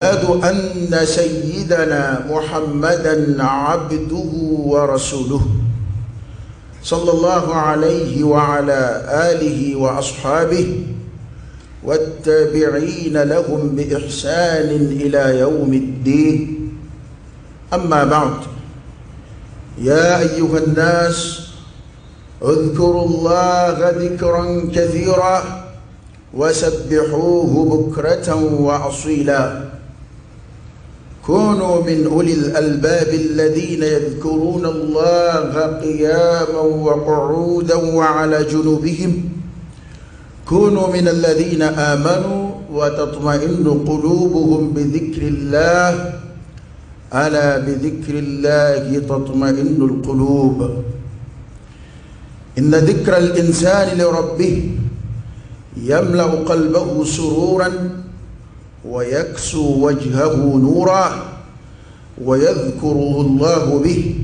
أشهد أن سيدنا محمدا عبده ورسوله صلى الله عليه وعلى آله وأصحابه والتابعين لهم بإحسان إلى يوم الدين. أما بعد، يا أيها الناس اذكروا الله ذكرا كثيرا وسبحوه بكرة وأصيلا. كونوا من أولي الألباب الذين يذكرون الله قياما وقعودا وعلى جنوبهم. كونوا من الذين آمنوا وتطمئن قلوبهم بذكر الله، ألا بذكر الله تطمئن القلوب. إن ذكر الإنسان لربه يملأ قلبه سرورا ويكسو وجهه نورا ويذكره الله به،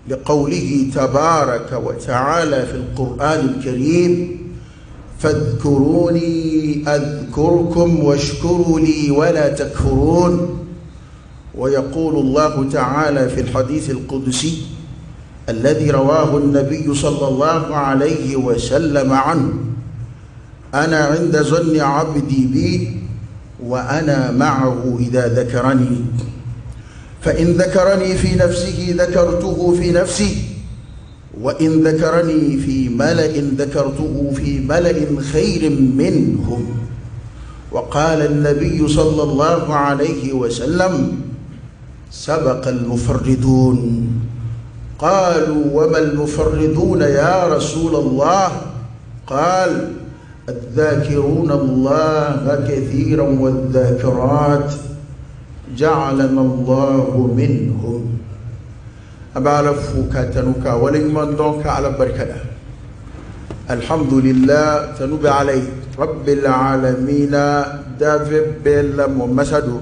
لقوله تبارك وتعالى في القرآن الكريم: فاذكروني أذكركم واشكروا لي ولا تكفرون. ويقول الله تعالى في الحديث القدسي الذي رواه النبي صلى الله عليه وسلم عنه: أنا عند ظن عبدي بي وأنا معه إذا ذكرني، فإن ذكرني في نفسه ذكرته في نفسي، وإن ذكرني في ملأ ذكرته في ملأ خير منهم. وقال النبي صلى الله عليه وسلم: سبق المفردون. قالوا: وما المفردون يا رسول الله؟ قال: الذاكرون الله كثيرا والذاكرات جعلنا الله منهم. أبعرف كاتنوكا ولن دونك على بركة. الحمد لله تنوب عليه رب العالمين دافع بلا ومسدو.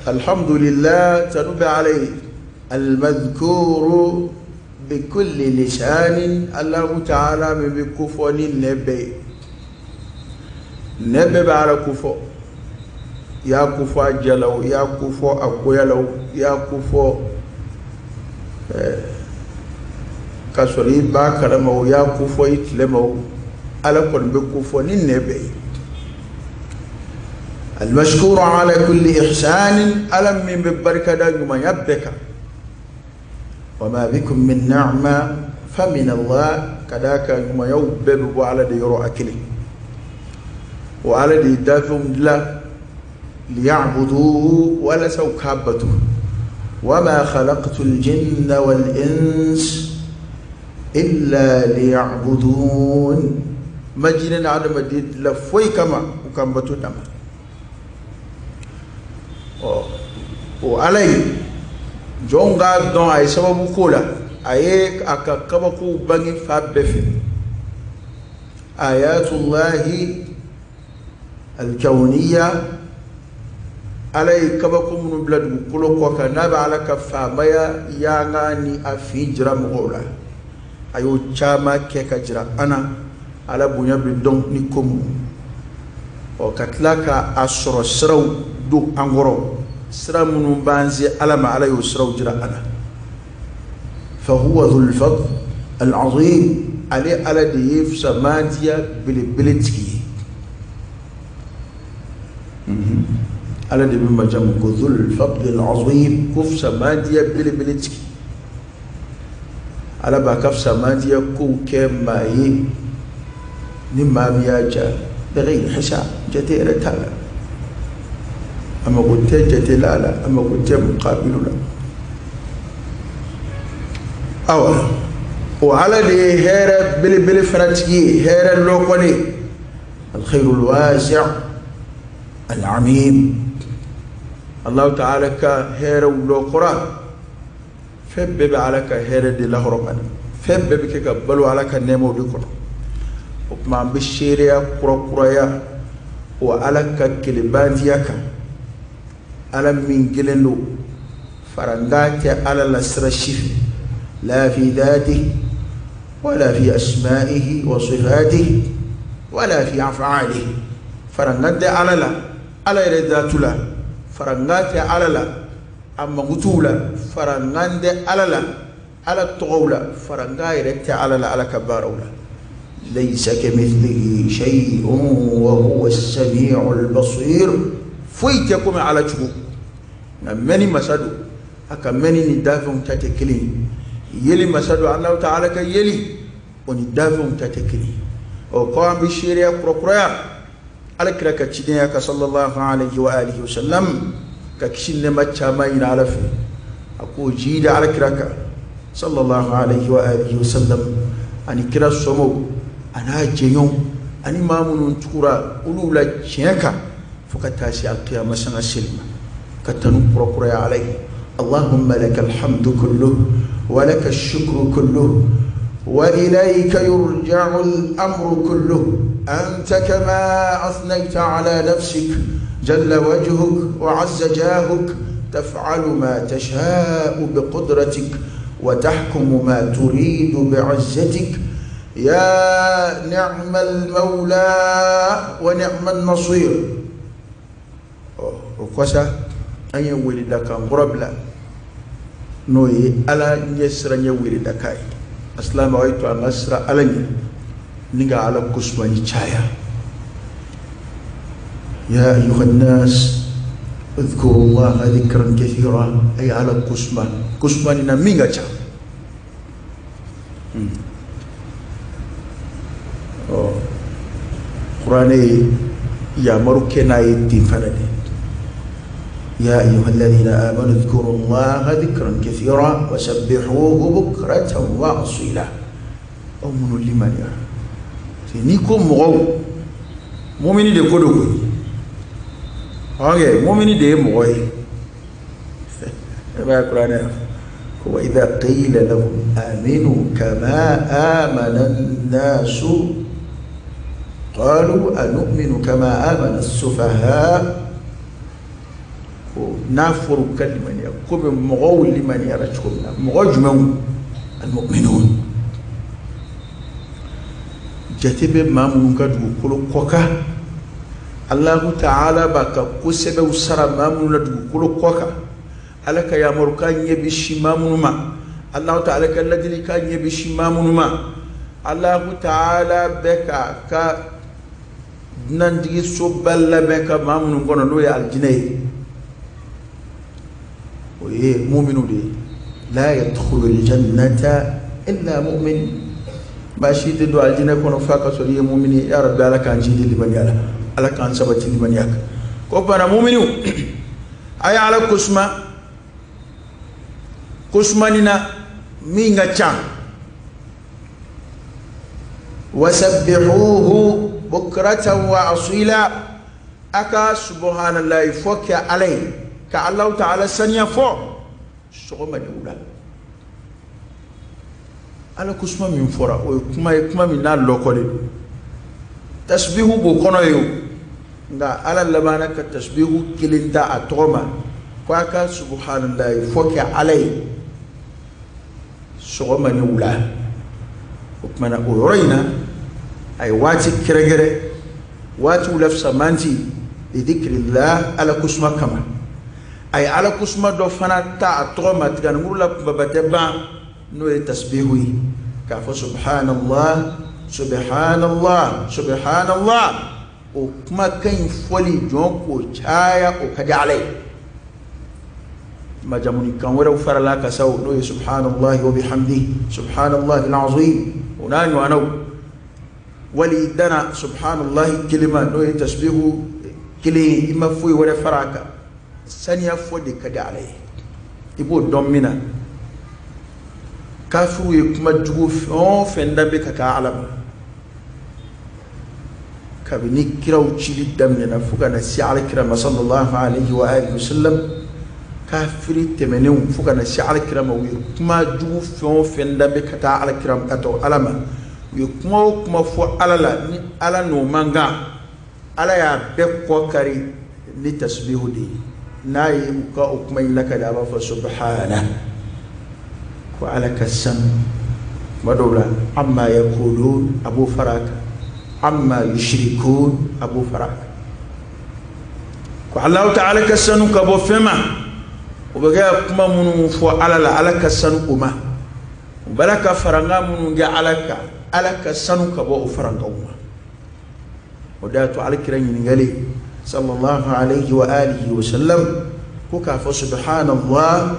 الحمد لله تنوب عليه المذكور بكل لسان. الله تعالى من بكفوني النبي نبي بعلى كفو يا كفو أجلو يا كفو أقويلو يا كفو كسري باكرمو يا كفو يتلمو على كل بكفوني النبي المشكور على كل إحسان. ألم من ببركة دعما يبكى وما بكم من نعمة فمن الله. كذاك يوم يوبب على ديرو أكله وعلى دي دافهم لا ليعبدوه ولا سوكابته. وما خلقت الجن والإنس إلا ليعبدون. مجنن على مديد لفوي كما وكم بتو دما وعلي jɔn k'a dɔn a ye sababu ko la, a ye a ka kabakow bange fa bɛɛ fɛ. Ayatullahi alkawniya, ala ye kabako minnu bila dugukolo kɔ kan n'a bɛ ala ka faamaya yanga ni a fin jira mɔgɔw la, a y'o caman kɛ ka jira an na. Ala bonya bɛ dɔn ni ko mun ɔ ka tila ka a sɔrɔ siraw don an kɔrɔ, sira minnu b'an se ala ma, ala y'o siraw jira an na. Fa huwa dhul fadl al-azim, ale ala de ye fisamantiya belebele tigi ye. Ala de bɛ majamu ko dhul fadl al-azim, ko fisamantiya belebele tigi. Ala b'a ka fisamantiya kow kɛ maa ye ni maa min y'a ja bighayri hisab, jate yɛrɛ t'a la, a mago tɛ jate la la, a mago tɛ muqabilu la. Awa o ala de ye hɛrɛ belebele fana tigi ye, hɛrɛ lɔkɔlen, alkhairul wasi' al-amim. Allahu ta'ala ka hɛrɛw lɔkɔra, fɛn bɛɛ bɛ ala ka hɛrɛ de lahɔrɔma, fɛn bɛɛ bɛ kɛ ka balo ala ka nɛɛmaw de kɔnɔ. O tuma an bɛ seereya kurakuraya o ala ka kelebantiya kan, ala min kelen don, faranga tɛ ala la sira si fɛ, la fi dhatihi wala fi asma'ihi wa sifatihi wala fi af'alihi. Faranga tɛ ala la Ala yɛrɛ datu la farankan tɛ Ala la, a mankutuw la farankan tɛ Ala la, Ala tɔgɔw la farankan yɛrɛ tɛ Ala la, Ala ka baaraw la. Laysa kamithlihi shay'un wa huwa as-sami'ul basir. Foyi tɛ komi Ala cogo, nka mɛnni masa don, a ka mɛnni ni dafɛnw ta tɛ kelen ye. Yeli masa don, Alahu ta'ala ka yeli o ni dafɛnw ta tɛ kelen ye. Ɔ ko an bɛ seereya kurakuraya Ala kira ka cidenya ka sallallahu alayhi wa alihi wa sallam, ka kisi nɛɛma caman ɲini Ala fɛ, a k'o jiidi Ala kira kan sallallahu alayhi wa alihi wa sallam, ani kira somɔgɔw a n'a jɛɲɔgɔnw ani maa minnu tugura olu la tiɲɛ kan fo ka taa se alkiyama sanga seli ma. Ka tanu kurakuraya Ala ye. Allahumma lakal hamdu kulluhu wa lakal shukru kulluhu wa ilayka yurja'u al-amru kulluhu anta kama athnayta ala nafsik jalla wajhuk wa azza jahuk taf'alu ma tasha'u biqudratik wa tahkumu ma turidu bi'izzatik ya ni'mal mawla wa ni'man nasir. O kɔsa an ye weledakan kɔrɔ bila, n'o ye Ala ɲɛ siran ɲɛ weledakan ye. Asilamɛw, a ye to an ka siran Ala ɲɛ ni ka Ala kosumani caya. Ya ayyuha nnas udhkuru llaha dhikran kathira. A ye Ala kosuma, kosumani na min ka ca. Ɔ Kuranɛ ye yamaru kɛ n'a ye ten fana de. Ya ayyuha alladhina amanu udhkuru llaha dhikran kathira wa sabbihuhu bukratan wa asila. Aw minnu limaniyara, n'i ko mɔgɔw, mumini de ko don koyi. Ɔnkɛ mumini de ye mɔgɔ ye. E b'a ye Kuranɛ ko wa idha qila lahum aminu kama amana an-nasu qalu anu'minu kama amana as-sufaha. Ko n'a fɔra u ka limaniya komi mɔgɔw limaniyara cogo min na, mɔgɔ jumɛnw? Al-mu'minun. Jate bɛ maa minnu ka dugukolo kɔ kan, Alahu ta'ala b'a ka ko sɛbɛw sara maa minnu na dugukolo kɔ kan, Ala ka yamarukan ɲɛ bɛ si maa minnu ma, Alahu ta'ala ka ladilikan ɲɛ bɛ si maa minnu ma, Alahu ta'ala bɛ k'a ka dunanjiginsoba labɛn ka maa minnu kɔnɔ, n'o ye alijinɛ ye, o ye mu'minu de ye. La yadkhulu al-jannata illa mu'min. Maa si tɛ don alijinɛ kɔnɔ f'a ka sɔrɔ i ye mumini ye. Ya Rabbi, Ala k'an jidi limaniya la, Ala k'an sabati limaniya kan. Ko bana muminiw, a ye Ala kosuma, kosumani na min ka ca. Wasabbihuhu bukratan wa asila. A ka subhanallahi fɔ kɛ Ala ye, ka Alahu ta'ala saniya fɔ sɔgɔma ni wula. Ala kosuma min fɔra, o ye kuma ye, kuma min n'a lɔkɔlen don. Tasbihu b'o kɔnɔ ye o, nka Ala labanna ka tasbihu kelen da a tɔgɔ ma, ko a ka subhanallahi fɔ kɛ Ala ye sɔgɔma ni wula. O tuma na, o yɔrɔ in na, a ye waati kɛrɛnkɛrɛn, waatiw la fisamanti li dhikrillah, Ala kosuma kama. A ye Ala kosuma dɔ fana ta a tɔgɔ ma, tiganikuru la kunbaba tɛ ban, n'o ye tasbihu ye, k'a fɔ subhanallah subhanallah subhanallah. O kumakan in fɔli jɔn k'o caya, o ka di Ala ye. Majamuni kan wɛrɛw farala a kan sa, n'o ye subhanallahi wa bihamdihi subhanallahi al-azim, o n'a ɲɔgɔnnaw. Wali dana subhanallahi kelima, n'o ye tasbihu kelen ye, i ma foyi wɛrɛ fara a kan. Saniya fɔ de ka di Ala ye. I b'o dɔn min na, kafiru ye kuma jugu fɛn o fɛn danbe ka taa Ala ma kabini kiraw cili daminɛna fo ka na se Ala kira ma sallallahu alayhi wa alihi wa sallam, kafiri tɛmɛnenw fo ka na se Ala kira ma, u ye kuma jugu fɛn o fɛn danbe ka taa Ala kira ka to Ala ma, u ye kuma o kuma fɔ Ala la ni Ala n'o man kan, Ala y'a bɛɛ kɔ kari ni tasbihu de ye. N'a ye u ka o kuma in lakali, a b'a fɔ subhana, ko Ala ka sanu. Tuma dɔw la amma yaqulun, a b'o fara a kan, amma yushrikun, a b'o fara a kan. Ko Alahu taala ka sanu ka bɔ fɛn ma, o bɛ kɛ kuma minnu fɔ Ala la, Ala ka sanu o ma. U b'a la ka farankan minnu kɛ Ala kan, Ala ka sanu ka bɔ o farankanw ma. O de y'a to Ala kira ɲininkali sallallahu alayhi wa alihi wa sallam ko k'a fɔ subhanallah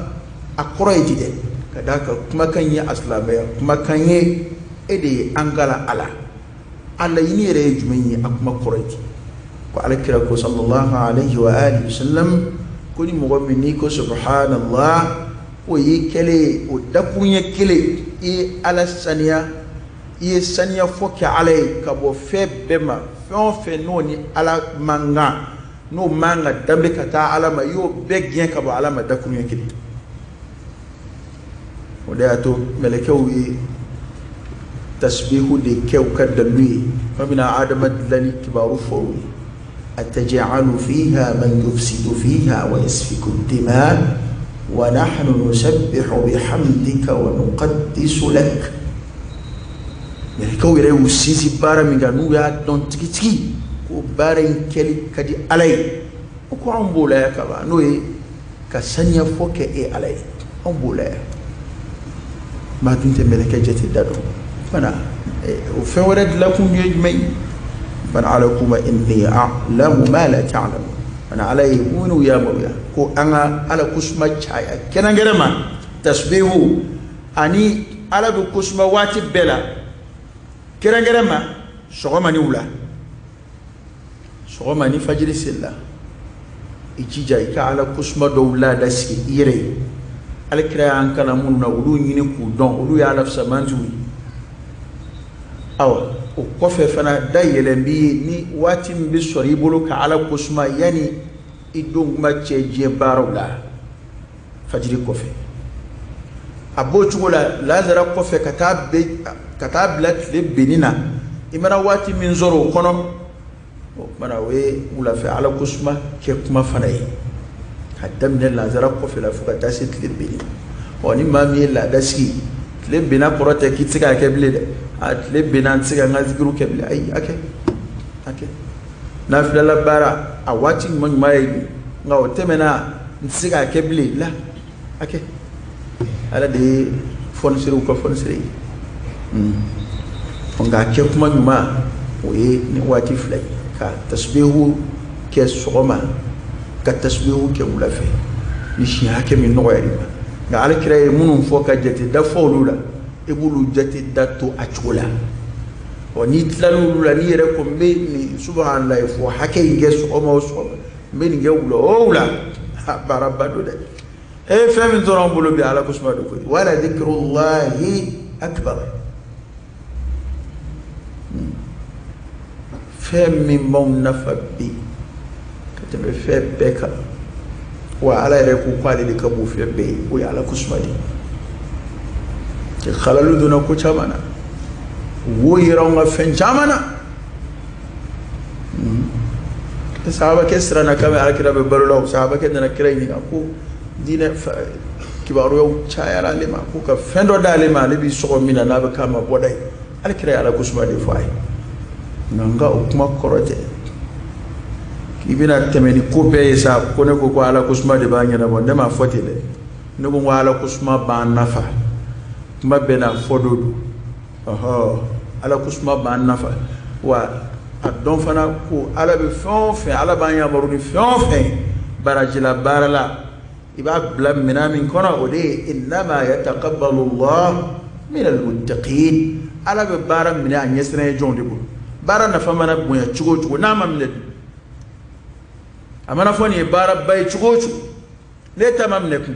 a kɔrɔ ye di dɛ, ka d'a kan kumakan ye a silamɛya kumakan ye, e de ye an kalan a la, a laɲini yɛrɛ ye jumɛn ye, a kuma kɔrɔ ye di? Ko Ala kira ko sallallahu alayhi wa alihi wa sallam ko ni mɔgɔ min n'i ko subhanallah, o y'i kɛlen o dakuruɲɛ kelen, i ye Ala saniya, i ye saniya fɔ kɛ Ala ye ka bɔ fɛn bɛɛ ma, fɛn o fɛn n'o ni Ala man kan, n'o man ka danbe ka taa Ala ma, i y'o bɛɛ gɛn ka bɔ Ala ma dakuruɲɛ kelen. O de y'a to mɛlɛkɛw ye tasbihu de kɛ u ka dalilu ye, fɛn min na Adama dilanni kibaru fɔ u ye. Atajalu fiha man yufsidu fiha wa yasfiku dima wa nahnu nusabbihu bihamdika wa nuqaddisu lak. Mɛlɛkɛw yɛrɛ y'u sinsin baara min kan, n'u y'a dɔn tigitigi ko baara in kɛli ka di Ala ye, o ko anw b'o la yan kaban, n'o ye ka saniya fɔ kɛ e Ala ye, anw b'o la yan. Maa dun tɛ mɛlɛkɛ jate da dɔn fana, o fɛn wɛrɛ dilan kun ye jumɛn ye? Fana Ala k'u ma inni a'lamu ma la ta'lamun. Fana Ala ye minnu yamaruya ko an ka Ala kosuma caya kɛrɛnkɛrɛn ma, tasbihu ani Ala bɛ kosuma waati bɛɛ la, kɛrɛnkɛrɛn ma sɔgɔma ni wula. Sɔgɔma ni fajiri selila, i jija i ka Ala kosuma dɔw laada sigi i yɛrɛ ye. Ala kira y'an kalan minnu na, olu ɲini k'u dɔn, olu y'a lafisamantiw ye. Awa o kɔfɛ fana da yɛlɛn b'i ye ni waati min bɛ sɔrɔ i bolo ka Ala kosuma yanni i don kuma cɛ diɲɛ baaraw la, fajiri kɔfɛ. A b'o cogo la lazara kɔfɛ ka taa bila tile benni na, i mana waati min sɔrɔ o kɔnɔ, o kumana o ye wulafɛ Ala kosuma kɛ kuma fana ye, ka daminɛ lazara kɔfɛ la fo ka taa se tile benni. Ɔ ni maa min ye laada sigi, tile benna kɔrɔ tɛ k'i tɛ se k'a kɛ bilen dɛ, a tile benna n tɛ se ka n ka zikiru kɛ bilen, ayi, a kɛ, a kɛ. Nafilala baara a waati ɲuman ɲuman ye nin, nka o tɛmɛna n tɛ se k'a kɛ bilen la, a kɛ. Ala de ye fɔniserew ka fɔnisere ye. Nka a kɛ kuma ɲuman o ye ni waati fila ye, ka tasbihu kɛ sɔgɔma, ka tasbihu kɛ wula fɛ, ni siɲɛ hakɛ min nɔgɔyara i ma. Nka Ala kira ye minnu fɔ ka jate da fɔ olu la, i b'olu jate da to a cogo la. Ɔ n'i tilal'olu la, n'i yɛrɛ ko n bɛ nin subahanallahi fɔ hakɛ in kɛ sɔgɔma o sɔgɔma, n bɛ nin kɛ wula o wula, baaraba don dɛ. E fɛn min tora an bolo bi, Ala kosuma don koyi. Wala dhikrullahi akbar. Fɛn min b'anw nafa bi ka tɛmɛ fɛn bɛɛ kan, wa Ala yɛrɛ ko k'ale de ka bon fɛn bɛɛ ye, o ye Ala kosuma de ye. Xalalu donna ko caman na, wo yera anw ka fɛn caman na. Sahabakɛ siranna k'a bɛ Ala kira bɛ balo la, o sahabakɛ nana kira ɲininka ko diinɛ kibaruyaw cayara ale ma, ko ka fɛn dɔ d'ale ma, ale b'i sɔgɔ min na n'a bɛ k'a ma bɔda ye. Ala kira ye Ala kosuma de fɔ a ye. Nka o kuma kɔrɔ tɛ k'i bɛna tɛmɛ ni ko bɛɛ ye sa, ko ne ko ko Ala kosuma de b'a ɲɛnabɔ, ne m'a fɔ ten dɛ. Ne ko ko Ala kosuma b'an nafa, kuma bɛɛ n'a fɔ dɔ don. Ɔhɔ, Ala kosuma b'an nafa, wa a dɔn fana ko Ala bɛ fɛn o fɛn, Ala b'an yamaru ni fɛn o fɛn barajila baara la, i b'a bila minɛn min kɔnɔ, o de ye innama yataqabbalu Allah min almuttaqin. Ala bɛ baara minɛ a ɲɛsiranɲɛ jɔnw de bolo. Baara nafa mana bonya cogo o cogo, n'a ma minɛ dun, a mana fɔ nin ye baaraba ye cogo o cogo, n'e ta ma minɛ kun,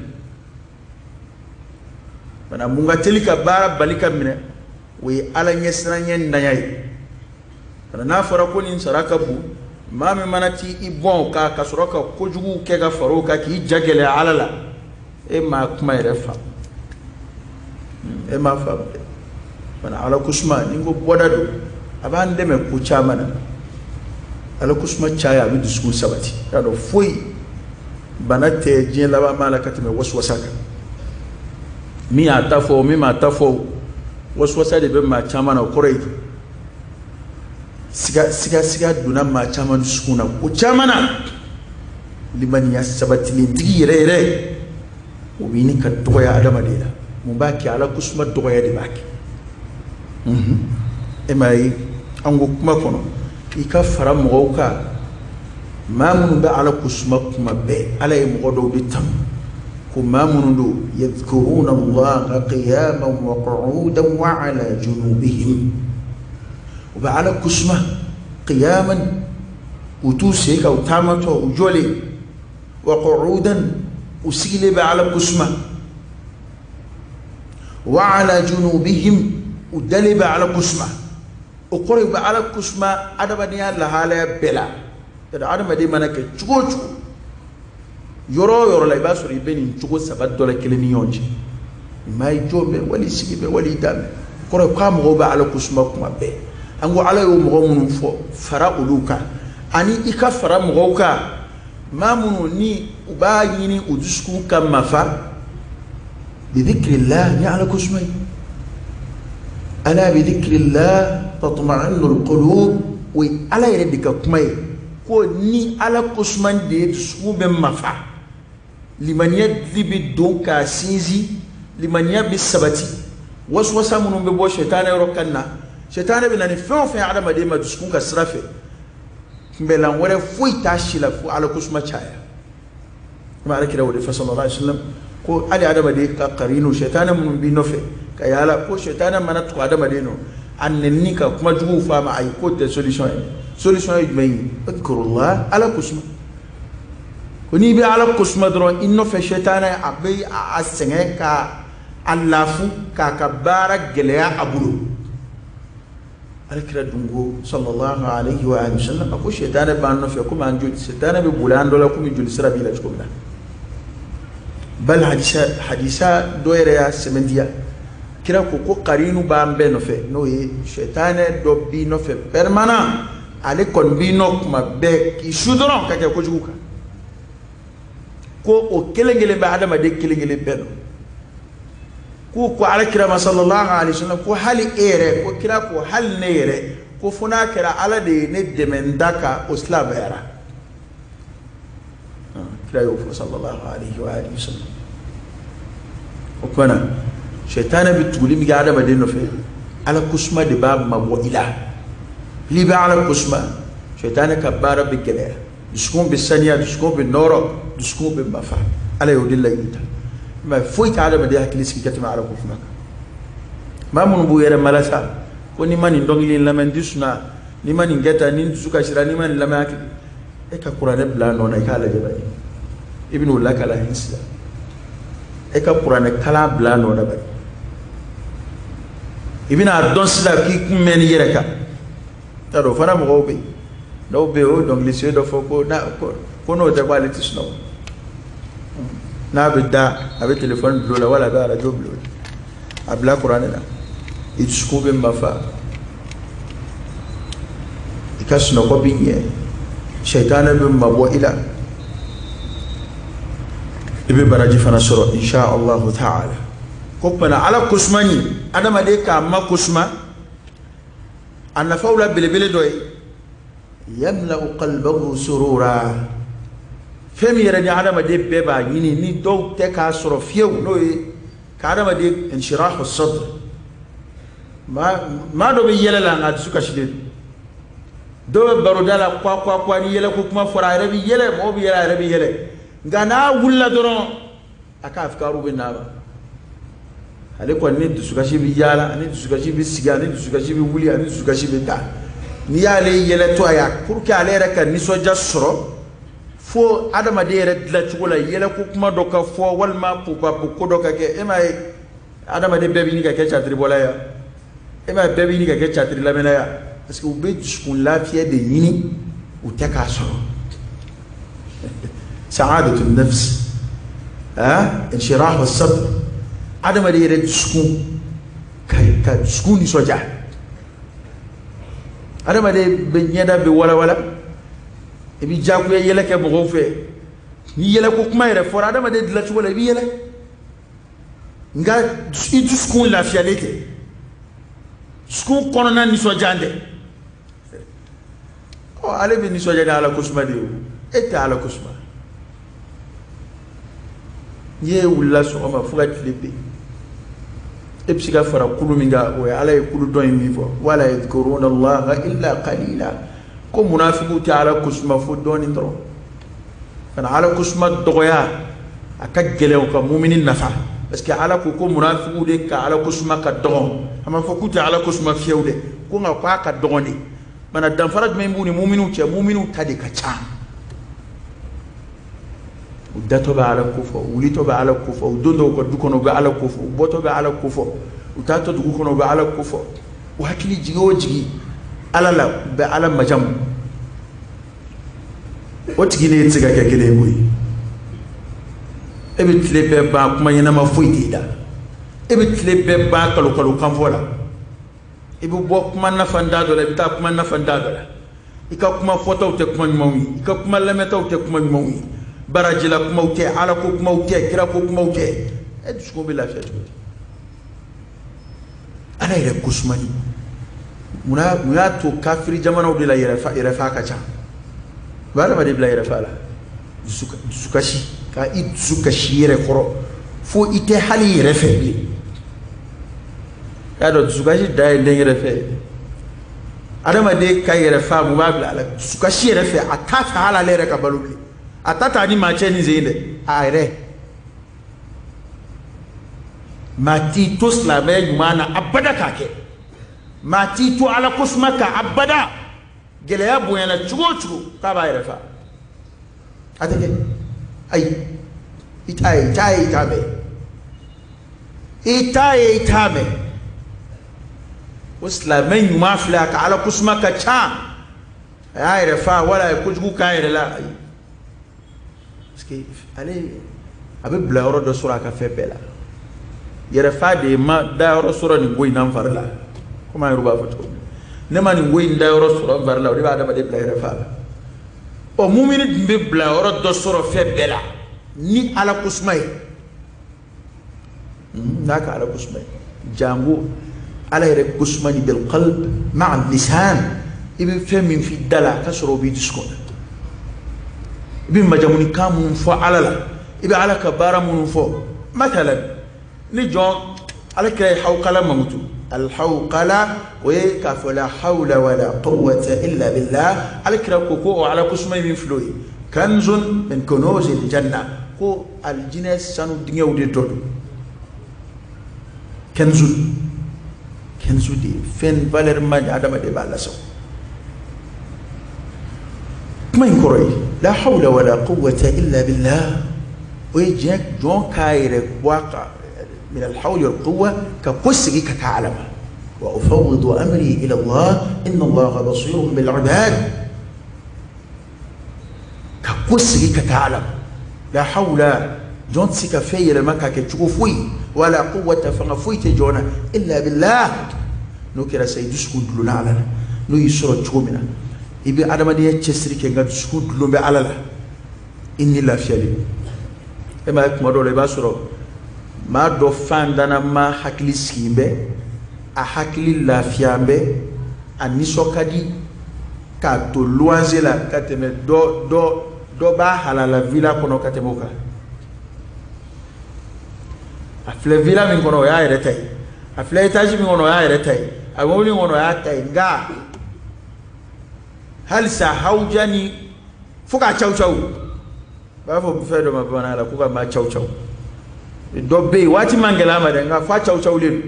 bana mun ka teli ka baara bali ka minɛ, o ye Ala ɲɛsiranɲɛ ntanya ye. Bana n'a fɔra ko nin sara ka bon, maa min mana t'i i bɔn o kan ka sɔrɔ ka kojugu kɛ ka fara o kan k'i ja gɛlɛya Ala la, e m'a kuma yɛrɛ faamu, e m'a faamu dɛ. Bana Ala kosuma, ni n ko bɔda don, a b'an dɛmɛ ko caman na. Ala kosuma caya, a bɛ dusukun sabati. Y'a dɔn foyi bana tɛ diɲɛ laban maa la ka tɛmɛ wasuwasa kan. Min y'a ta fɔ, min m'a ta fɔ, wasuwasa de bɛ maa caman na. O kɔrɔ ye siga siga siga donna maa caman dusukun na ko caman na. Limaniya sabatilentigi yɛrɛ yɛrɛ, o bɛ ɲini ka dɔgɔya adamaden la. Mun b'a kɛ? Ala kosuma dɔgɔya de b'a kɛ. E m'a ye, an ko kuma kɔnɔ, i ka fara mɔgɔw kan, maa minnu bɛ Ala kosuma kuma bɛɛ. Ala ye mɔgɔ dɔw de tanu ko maa minnu don, yadhkuruna Allaha qiyaman wa qu'udan wa ala junubihim. U bɛ Ala kosuma qiyaman, u t'u sen kan, u taamatɔ, u jɔlen, wa qu'udan, u sigilen bɛ Ala kosuma, wa ala junubihim, u dalen bɛ Ala kosuma. O kɔrɔ ye, u bɛ Ala kosuma adamadenya lahalaya bɛɛ la. Adamaden mana kɛ cogo o cogo, yɔrɔ o yɔrɔ la, i b'a sɔrɔ i bɛ nin cogo saba dɔ la kelen ni ɲɔgɔn cɛ. Maa i jɔ bɛ, wali i sigi bɛ, wali i da bɛ. O kɔrɔ ye k'a mɔgɔw bɛ Ala kosuma kuma bɛɛ. An ko Ala y'o mɔgɔ minnu fɔ, fara olu kan, ani i ka fara mɔgɔw kan, maa minnu ni u b'a ɲini u dusukun ka mafa bi dhikrillah, ni Ala kosuma ye. Ala bi dhikrillah tatma'innul qulub. O ye Ala yɛrɛ de ka kuma ye, ko ni Ala kosuma de ye, dusukun bɛ mafa, limaniya dili bɛ don k'a sinsin, limaniya bɛ sabati. Waswasa minnu bɛ bɔ sɛtanɛ yɔrɔ kan na, sɛtanɛ bɛ na ni fɛn o fɛn ye adamaden ma dusukun ka sira fɛ, kunbɛlan wɛrɛ foyi t'a si la fo Ala kosuma caya. Komi Ala kira o de fɔ sallallahu alaihi wasallam, ko hali adamaden ka karinu, sɛtanɛ minnu b'i nɔfɛ ka yaala, ko sɛtanɛ mana tugu adamaden nɔ, a nɛni ka kuma juguw fɔ a ma, ayi, k'o tɛ solution ye. Solution ye jumɛn ye? Udkurullah, Ala kosuma. Ko n'i bɛ Ala kosuma dɔrɔn, i nɔfɛ sɛtanɛ a bɛ a sɛgɛn ka a lafu, k'a ka baara gɛlɛya a bolo. Ala kira dun ko sallallahu alaihi wa alihi wasallam, a ko sɛtanɛ b'an nɔfɛ komi an joli, sɛtanɛ bɛ boli an dɔ la komi joli sira b'i la cogo min na. Bal hadisa dɔ yɛrɛ y'a sɛmɛntiya, kira ko ko karinu b'an bɛɛ nɔfɛ, n'o ye sɛtanɛ dɔ b'i nɔfɛ permanent, ale kɔni b'i nɔ kuma bɛɛ, k'i su dɔrɔn ka kɛ kojugu kan, ko o kelen kelen bɛ adamaden kelen kelen bɛɛ nɔ. Ko ko Ala kira ma sallallahu alaihi wasallam, ko hali e yɛrɛ, ko kira ko hali ne yɛrɛ, ko fo n'a kɛra Ala de ye ne dɛmɛ n da kan, o silamɛyara. Kira y'o fɔ sallallahu alaihi wa alihi wasallam. O tuma na, sɛtanɛ bɛ tuguli min kɛ adamaden nɔfɛ, Ala kosuma de b'a mabɔ i la. N'i bɛ Ala kosuma, sɛtanɛ ka baara bɛ gɛlɛya, dusukun bɛ saniya, dusukun bɛ nɔrɔ, dusukun bɛ mafa. Ala y'o de layidu ta. Mais foyi tɛ adamaden hakili sigi ka tɛmɛ Ala ko kuma kan. Maa minnu b'u yɛrɛ malasa ko n'i ma nin dɔnkili in lamɛn, n tɛ sunaa, n'i ma nin kɛ tan, ni n dusu kasira, n'i ma nin lamɛn, hakili, e ka kuranɛ bila a nɔ na, i k'a lajɛ bani, i bɛn'o lakala hin sisan. E ka kuranɛ kalan bila a nɔ na bani, i bɛna dɔn sisan k'i kun mɛn n'i yɛrɛ kan. T'a dɔn, o fana mɔgɔw bɛ yen, dɔw bɛ yen, o ye dɔnkili sen dɔ fɔ ko n'a ko n'o tɛ ko ale tɛ sunɔgɔ. N'a bɛ da, a bɛ telefɔni bila o la, wala a bɛ arajo bila o la, a bila kuranɛ la, i dusukun bɛ mafa, i ka sunɔgɔ bɛ ɲɛ, sɛtanɛ bɛ mabɔ i la, i bɛ baraji fana sɔrɔ insha Allahu ta'ala. Ko tuma na, Ala kosuma ɲi, adamaden k'a ma kosuma, a nafaw la belebele dɔ ye yamla'u qalbahu surura. Fɛn min yɛrɛ ni adamaden bɛɛ b'a ɲini, ni dɔw tɛ k'a sɔrɔ fiyewu, n'o ye ka adamaden inshirahu sadr. Maa dɔ bɛ yɛlɛ la, nka a dusu kasilen don. Dɔw bɛ baroda la kwa kwa kwa, ni yɛlɛ ko kuma fɔra, a yɛrɛ bɛ yɛlɛ, mɔgɔw bɛ yɛlɛ, a yɛrɛ bɛ yɛlɛ, nka n'a wulila dɔrɔn, a ka afikaru bɛ n'a ma. Ale kɔni ni dusukasi bɛ yaala, ani dusukasi bɛ sigi, ani dusukasi bɛ wuli, ani dusukasi bɛ da. N'i y'ale yɛlɛtɔ a ye, pour que ale yɛrɛ ka nisɔndiya sɔrɔ, fo adamaden yɛrɛ dilancogo la, yɛlɛko kuma dɔ ka fɔ, walima pupapu ko dɔ ka kɛ. E m'a ye, adamaden bɛɛ bɛ ɲini ka kɛ catiribɔla ye, e m'a ye, bɛɛ bɛ ɲini ka kɛ catiri lamɛnna ye, parce que u bɛ dusukun lafiya de ɲini, u tɛ k'a sɔrɔ. Sa'adatu nafs, ah, inshirahu sadr, adamaden yɛrɛ dusukun ka dusukun nisɔndiya. Adamaden bɛ ɲɛda bɛ walawala, i bɛ diyagoya yɛlɛ kɛ mɔgɔw fɛ. Ni yɛlɛko kuma yɛrɛ fɔra, adamaden dilancogo la, i bɛ yɛlɛ, nka i dusukun lafiyalen tɛ, dusukun kɔnɔna nisɔndiya tɛ. Ɔ, ale bɛ nisɔndiya ni Ala kosuma de ye, o e tɛ Ala kosuma. N'i ye wulila sɔgɔma fo ka tile bin, e bɛ se ka fara kulu min kan, o ye Ala ye kulu dɔ in min fɔ, wala yadhkuruna Allaha illa qalila, ko munafigiw tɛ Ala kosuma fo dɔɔnin dɔrɔn. Kana Ala kosuma dɔgɔya, a ka gɛlɛn o ka mumini nafa, parce que Ala ko ko munafigiw de ka Ala kosuma ka dɔgɔn. A ma fɔ k'u tɛ Ala kosuma fiyewu dɛ, ko nka k'a ka dɔgɔn de. Mana danfara jumɛn b'u ni muminiw cɛ? Muminiw ta de ka ca. U datɔ bɛ Ala ko fɔ, u wulitɔ bɛ Ala ko fɔ, u dontɔ u ka du kɔnɔ u bɛ Ala ko fɔ, u bɔtɔ bɛ Ala ko fɔ, u taatɔ dugu kɔnɔ u bɛ Ala ko fɔ, u hakili jigin o jigin Ala la, u bɛ Ala majamu. O tigi ni e tɛ se ka kɛ kelen ye koyi. E bɛ tile bɛɛ ban kuma ɲɛnama foyi t'i da, e bɛ tile bɛɛ ban kalo kalo kanfɔ la, i bɛ bɔ kuma nafa da dɔ la, i bɛ taa kuma nafa da dɔ la, i ka kuma fɔtaw tɛ kuma ɲumanw ye, i ka kuma lamɛntaw tɛ kuma ɲumanw ye, barajila kumaw tɛ, Ala ko kumaw tɛ, kira ko kumaw tɛ. E dusukun bɛ lafiya cogo di? Ala yɛrɛ kosumani mun y'a to kafiri jamanaw de la yɛrɛfa ka ca? U bɛ adamaden bila yɛrɛfa la, dusukasi, ka i dusu kasi i yɛrɛ kɔrɔ fo i tɛ hali i yɛrɛ fɛ bilen. I y'a dɔn dusukasi dan ye den yɛrɛ fɛ ye. Adamaden ka yɛrɛ fa, mun b'a bila a la? Dusukasi yɛrɛ fɛ, a t'a fɛ hali ale yɛrɛ ka balo bilen. A ta t'a ni maa cɛ ni sen dɛ, a yɛrɛ. Maa t'i to silamɛya ɲuman na abada k'a kɛ, maa t'i to Ala kosuma kan abada. Gɛlɛya bonyana cogo o cogo k'a b'a yɛrɛ fa, a tɛ kɛ. Ayi, i t'a ye, i t'a ye, i t'a mɛn, i t'a ye, i t'a mɛn. O silamɛ ɲuman filɛ, a ka Ala kosuma ka ca, a y'a yɛrɛ fa wala a ye kojugu k'a yɛrɛ la, ayi, parce que ale a bɛ bila yɔrɔ dɔ sɔrɔ a ka fɛn bɛɛ la. Yɛrɛ fa de ma da yɔrɔ sɔrɔ nin ko in na n fari la, komi an yɛrɛ b'a fɔ cogo min, ne ma nin ko in da yɔrɔ sɔrɔ n fari la, o de b'a adamaden bila yɛrɛ fa la. Ɔ, mumini dun bɛ bila yɔrɔ dɔ sɔrɔ fɛn bɛɛ la ni Ala kosuma ye, n'a ka Ala kosuma ye, jango Ala yɛrɛ kosuma ni bil qalb ma'a lisan, i bɛ fɛn min f'i da la a ka sɔrɔ o b'i dusukun na. I bɛ majamuni kan minnu fɔ Ala la, i bɛ Ala ka baara minnu fɔ. Matalan, ni jɔn Ala kira ye hawkala mankutu, alhawkala o ye k'a fɔ la hawla wala quwwata illa billah. Ala kira ko ko o Ala kosuma min filɛ o ye, kanzun min kunuzil janna, ko alijinɛ sanu dingɛw de dɔ don. Kanzu, kanzu de ye fɛn valeur ma de adamaden b'a lasago. Kuma in kɔrɔ ye la hawla wala quwwata illa billah, o ye diɲɛ jɔn k'a yɛrɛ bɔ a ka min alhawli wal quwwa, ka ko sigi ka taa Ala ma. Wa ufawwidu amri ila Allah inna Allaha basirun bil ibad, ka ko sigi ka taa Ala ma. La hawla, jɔn tɛ se ka fɛn yɛlɛma k'a kɛ cogo foyi, wala quwwata, fanga foyi tɛ jɔn na, illa billah. N'o kɛra sa, i dusukun dulonna Ala la. N'o y'i sɔrɔ cogo min na, i bɛ adamadenya cɛsiri kɛ, nka dusukun dulon bɛ Ala la, i ni lafiyalen. E m'a ye, kuma dɔw la i b'a sɔrɔ maa dɔ fantanama hakili sigilen bɛ, a hakili lafiya bɛ, a nisɔn ka di k'a to luwanze la ka tɛmɛ dɔ dɔ dɔ b'a halala villa kɔnɔ ka tɛmɛ o kan. A filɛ villa min kɔnɔ, o y'a yɛrɛ ta ye. A filɛ étage min kɔnɔ, o y'a yɛrɛ ta ye. A bɛ mobili min kɔnɔ, o y'a ta ye. Nka halisa hawuja ni fo k'a caw caw, u b'a fɔ fɛn dɔ ma bamanankan la ko ka maa caw caw. Dɔ bɛ yen, waati man gɛlɛn a ma dɛ, nka f'a caw cawlen don.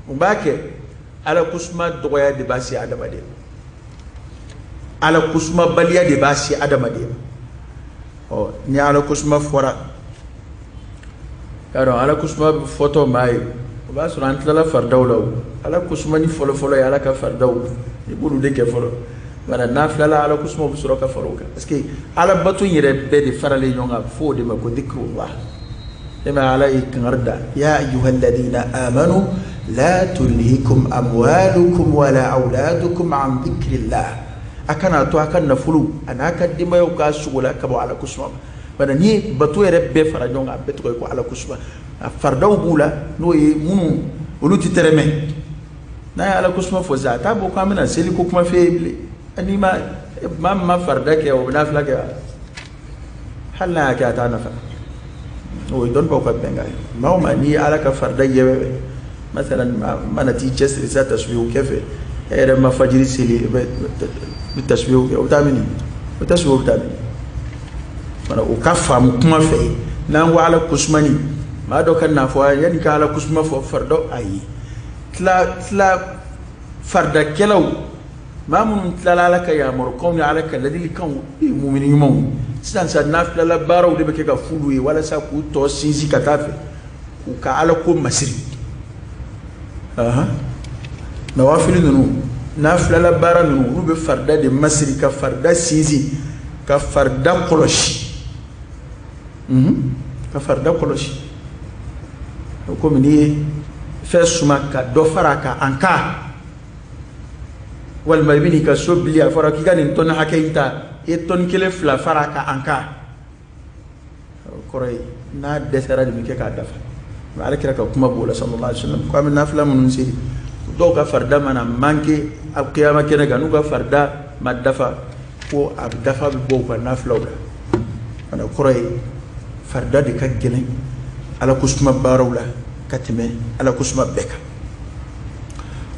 Mun b'a kɛ? Ala kosuma dɔgɔya de b'a se adamaden ma, Ala kosumabaliya de b'a se adamaden ma. Ɔ, ni Ala kosuma fɔra, y'a dɔn Ala kosuma fɔtɔ maa ye, o b'a sɔrɔ an tilala faridaw la. O Ala kosuma ni fɔlɔfɔlɔ ye Ala ka faridaw, i b'olu de kɛ fɔlɔ. Wala n'a tilala Ala kosuma, bɛ sɔrɔ ka fara o kan, parce que Ala bato in yɛrɛ bɛɛ de faralen ɲɔgɔn kan, fo o de ma ko dhikrullah. E ma Ala ye kangari da, ya ayyuhalladhina amanu la tulhikum amwalukum wala awladukum an dhikrillah, a kana to a ka nafolo a n'a ka denbayaw k'a sogola ka bɔ Ala kosuma ma. Bari n'i ye bato yɛrɛ bɛɛ fara ɲɔgɔn kan, a bɛɛ tɔgɔ ye ko Ala kosuma. A faridaw b'u la, n'o ye minnu olu tɛ tɛrɛmɛ. N'a ye Ala kosuma fɔ sisan, a t'a bɔ k'an bɛna seli ko kuma f'e ye bilen. N'i ma maa min ma farida kɛ, o bɛ nafila kɛ wa? Hali n'a y'a kɛ, a t'a nafa. O ye dɔnnibaw ka bɛnkan ye. Maa o maa n'i ye Ala ka farida yɛbɛbɛ, masalan mana t'i cɛsiri sa tasubihu kɛ fɛ, e yɛrɛ ma fajiri seli, i bɛ tasubihu kɛ, o bɛ taa mini? O tasubihu bɛ taa mini? Fana o ka faamu kuma fɛ, n'an ko Ala kosumani, maa dɔ ka n'a fɔ yanni ka Ala kosuma fɔ farida, ayi, tila tila faridakɛlaw, maa minnu tilala Ala ka yamarukanw ni Ala ka ladilikanw ye mumini ɲumanw. Sisan sa nafilala baaraw de bɛ kɛ ka f'olu ye walasa k'u tɔ sinsin ka taa fɛ, k'u ka Ala ko masiri. Nawafili ninnu, nafilala baara ninnu, olu bɛ farida de masiri, ka farida sinsin, ka farida kɔlɔsi, ka farida kɔlɔsi. Komi n'i ye fɛn suma ka dɔ fara a kan en cas, walima i bɛ n'i ka so bili, a fɔra k'i ka nin tɔni hakɛ in ta, i ye tɔni kelen fila fara a kan en cas, o kɔrɔ ye n'a dɛsɛra de bɛ kɛ k'a dafa. Mɛ Ala kira ka kuma b'o la sallallahu alaihi wasallam ko an bɛ nafila minnu seli, dɔw ka farida mana manqué alkiyama kɛnɛ kan, n'u ka farida ma dafa, ko a bɛ dafa bɛ bɔ u ka nafilaw la. Fana kɔrɔ ye farida de ka gɛlɛn Ala ko suma baaraw la ka tɛmɛ Ala ko suma bɛɛ kan.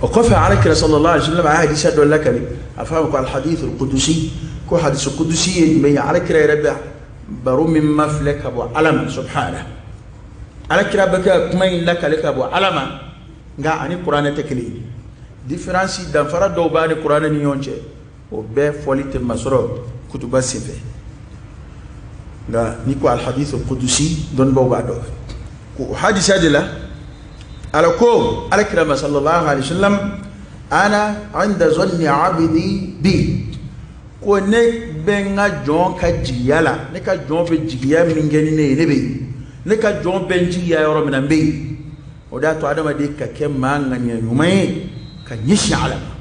O kɔfɛ, Ala kira sallallahu alaihi wasallam a ye hadisa dɔ lakali, a fɔ a ma ko alhadith alqudusi. Ko hadith qudusi ye jumɛn ye? Ala kira yɛrɛ bɛ baro min ma filɛ ka bɔ Ala ma subhana. Ala kira bɛ kɛ kuma in lakale ka bɔ Ala ma, nka ani kuranɛ tɛ kelen ye. Différence, danfara dɔw b'a ni kuranɛ ni ɲɔgɔn cɛ, o bɛɛ fɔli tɛ masɔrɔ kutuba senfɛ. Nka n'i ko alhadith alqudusi, dɔnnibaw b'a dɔn ko o hadisa de la Ala ko Ala kira ma sallallahu alaihi wasallam: ana inda zanni abdi bi. Ko ne bɛ n ka jɔn ka jigiya la, ne ka jɔn bɛ jigiya min kɛ ni ne ye, ne bɛ yen. Ne ka jɔn bɛ n jigiya yɔrɔ min na, n bɛ yen. O de y'a to adamaden ka kɛ maa ŋaniya ɲuman ye ka ɲɛsin Ala ma.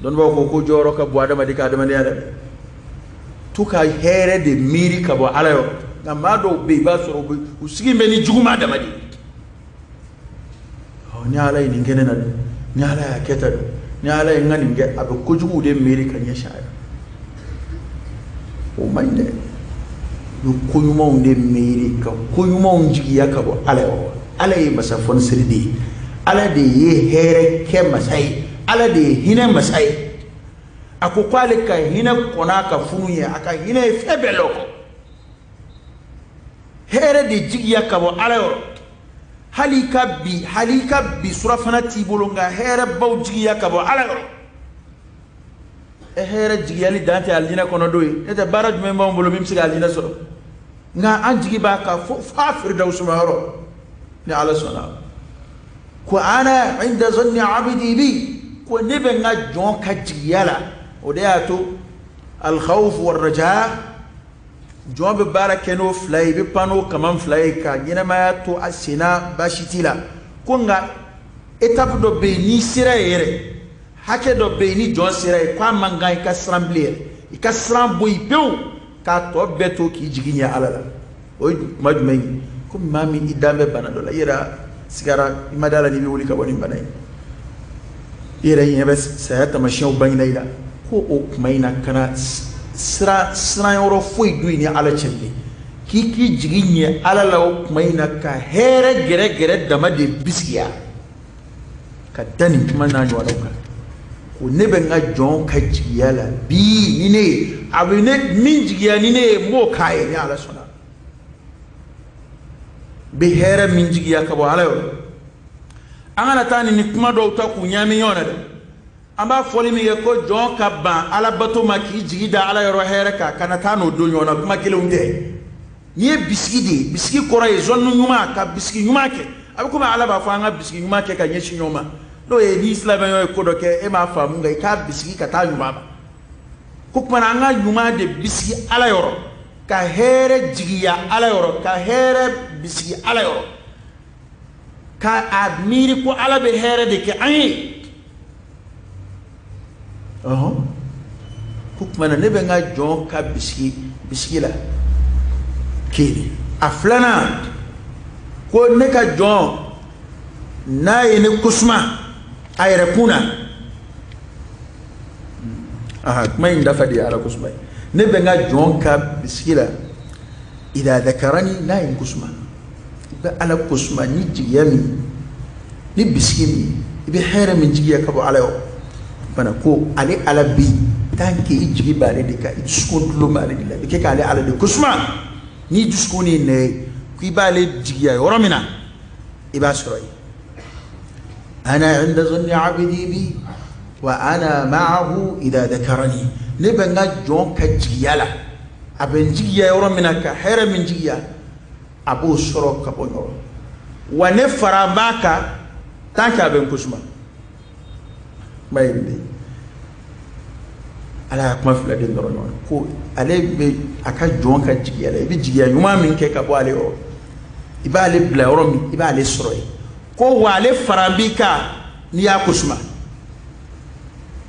Dɔnnibaw ko ko jɔyɔrɔ ka bon adamaden ka adamadenya la dɛ, to ka hɛrɛ de miiri ka bɔ Ala yɔrɔ. Nka maa dɔw bɛ yen, i b'a sɔrɔ u sigi bɛ ni juguman dama de ye. Ni Ala ye nin kɛ ne na dɛ, ni Ala y'a kɛ tan dɛ, ni Ala ye n ka nin kɛ, a bɛ kojuguw de miiri ka ɲɛsin a yɛrɛ. O man ɲi dɛ. I bɛ ko ɲumanw de miiri, ka ko ɲumanw jigiya ka bɔ Ala yɔrɔ. Ala ye masa fɔnisiri de ye, Ala de ye hɛrɛ kɛ masa ye, Ala de ye hinɛ masa ye. A ko k'ale ka hinɛ kɔnna a ka funu ye, a ka hinɛ ye fɛn bɛɛ lɔkɔ. Hɛrɛ de jigiya ka bɔ Ala yɔrɔ. Hali i ka bi surafana t'i bolo, nka hɛrɛ baw jigiya ka bɔ Ala yɔrɔ. E hɛrɛ jigiyali dan tɛ alijinɛ kɔnɔ don ye. Ne tɛ baara jumɛn b'anw bolo min bɛ se ka alijinɛ sɔrɔ? Nka an jigi b'a kan fo f'a firidawusu ma yɔrɔ, ni Ala sɔnna. Ko ana inda zanni abdi bi, ko ne bɛ n ka jɔn ka jigiya la. O de y'a to alkhawf warraja, jɔn bɛ baara kɛ n'o fila ye, i bɛ pan n'o kaman fila ye ka ɲɛnɛmaya to a senna, baasi t'i la. Ko nka étape dɔ bɛ yen, n'i sera yen yɛrɛ, hakɛ dɔ bɛ yen, ni jɔn sera yen, k'a man kan i ka siran bilen yɛrɛ, i ka siran bɔ yen pewu, k'a tɔ bɛɛ to k'i jigi ɲɛ Ala la. O ye kuma jumɛn ye? Ko maa min i dan bɛ bana dɔ la, i yɛrɛ sigara, i ma da la n'i bɛ wuli ka bɔ nin bana in, i yɛrɛ ɲɛ bɛ saya taamasiyɛnw bangena i la, ko o kuma in na, kana siran siran yɔrɔ foyi don i ni Ala cɛ bilen, k'i k'i jigi ɲɛ Ala la o kuma in na, ka hɛrɛ gɛrɛ gɛrɛ dama de bisigiya ka da nin kuma n'a ɲɔgɔnnaw kan. Ko ne bɛ n ka jɔn ka jigiya la bi ni ne ye, a bɛ ne min jigiya ni ne ye, n b'o k'a ye ni Ala sɔnna. Bɛ hɛrɛ min jigiya ka bɔ Ala yɔrɔ. An kana taa nin kuma dɔw ta k'u ɲaami ɲɔgɔn na dɛ. An b'a fɔli min kɛ ko jɔn ka ban Ala bato ma k'i jigi da Ala yɔrɔ hɛrɛ kan, kana taa n'o don ɲɔgɔn na, kuma kelenw tɛ. N'i ye bisigi de ye, bisigi kɔrɔ ye zɔnni ɲuman, ka bisigi ɲuman kɛ. A bɛ komi Ala b'a fɔ an ka bisigi ɲuman kɛ ka ɲɛsin ɲɔgɔn ma, n'o ye n'i silamɛya ye ko dɔ kɛ, e m'a faamu, nka i k'a bisigi ka taa ɲuman ma. Ko kumana an ka ɲuman de bisigi Ala yɔrɔ, ka hɛrɛ jigiya Ala yɔrɔ, ka hɛrɛ bisigi Ala yɔrɔ, ka a miiri ko Ala bɛ hɛrɛ de kɛ an ye. Ɔhɔn, ko kumana ne bɛ n ka jɔn ka bisigi bisigi la kelen. A filanan, ko ne ka jɔn n'a ye ne kosuma a yɛrɛ kun na. Aha, kuma in dafa de ye Ala kosuma ye. Ne bɛ n ka jɔn ka bisigi la Idha dhakarani, n'a ye n kosuma. I bɛ Ala kosuma ni jigiya min, ni bisigi min, i bɛ hɛrɛ min jigiya ka bɔ Ala yɔrɔ. Fana ko ale Ala bɛ yen, tant que i jigi b'ale de kan, i dusukun tulon b'ale de la, i bɛ kɛ k'ale Ala de kosuma. N'i dusukun ni nɛ ye k'i b'ale jigiya yɔrɔ min na, i b'a sɔrɔ yen. Ana inda zanni abdi bi wa ana ma'ahu idha dhakarani. Ne bɛ n ka jɔn ka jigiya la, a bɛ n jigiya yɔrɔ min na, ka hɛrɛ min jigiya, a b'o sɔrɔ ka bɔ yɔrɔ. Wa ne fara b'a kan tant que a bɛ n kosuma. Kuma ye nin de ye. Ala y'a kuma fila de nɔrɔ ɲɔgɔn na ko ale bɛ a ka jɔn ka jigiya la, i bɛ jigiya ɲuman min kɛ ka bɔ ale yɔrɔ, i b'ale bila yɔrɔ min, i b'ale sɔrɔ yen. Ko wa ale fara b'i kan n'i y'a kosuma.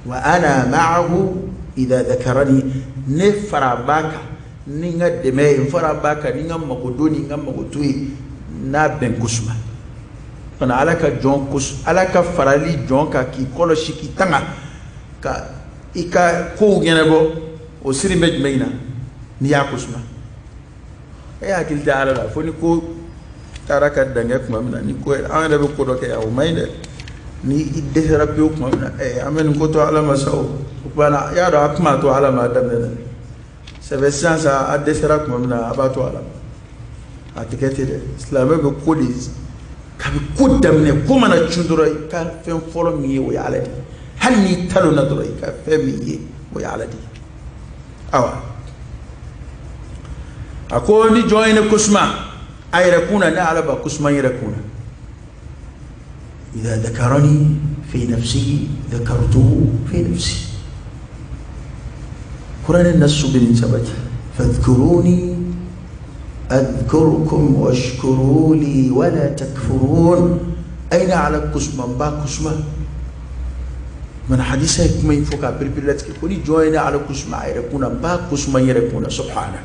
Wa ana ma'ahu idha dhakarani, ne fara b'a kan ni n ka dɛmɛ ye, n fara b'a kan ni n ka magodon ni n ka magoto ye, n'a bɛ n kosuma. Fana Ala ka jɔn kos, Ala ka farali jɔn kan k'i kɔlɔsi k'i tanga ka i ka kow ɲɛnabɔ, o siri bɛ jumɛn in na n'i y'a kosuma. E hakili tɛ Ala la fo ni ko taara ka dan kɛ tuma min na, ni ko an yɛrɛ bɛ ko dɔ kɛ yan, o man ɲi dɛ. Ni i dɛsɛra pewu tuma min na, an bɛ nin ko to Ala ma sa o. O tuma na, i y'a dɔn a kuma to Ala ma a daminɛ na. Sɛbɛ sisan sa, a dɛsɛra tuma min na, a b'a to Ala ma. A tɛ kɛ ten dɛ. Silamɛ bɛ ko de, kabi ko daminɛ, ko mana cun dɔrɔn, i ka fɛn fɔlɔ min ye, o ye Ala de ye. Hali n'i talonna dɔrɔn, i ka fɛn min ye, o ye Ala de ye. Awa, a ko ni jɔn ye ne kosuma a yɛrɛ kun na, ne Ala b'a kosuma n yɛrɛ kun na. Idha dhakarani fi nafsihi dhakartuhu fi nafsi. Kuranɛ nasu bɛ nin sabati. Fadhkuruni adhkurukum washkuru li wala takfurun. Aina ala kosuma, n b'a kosuma. Mana hadisa ye kuma in fɔ k'a perepere latigɛ ko ni jɔn ye ne Ala kosuma a yɛrɛ kun na, n b'a kosuma n yɛrɛ kun na. Subhana,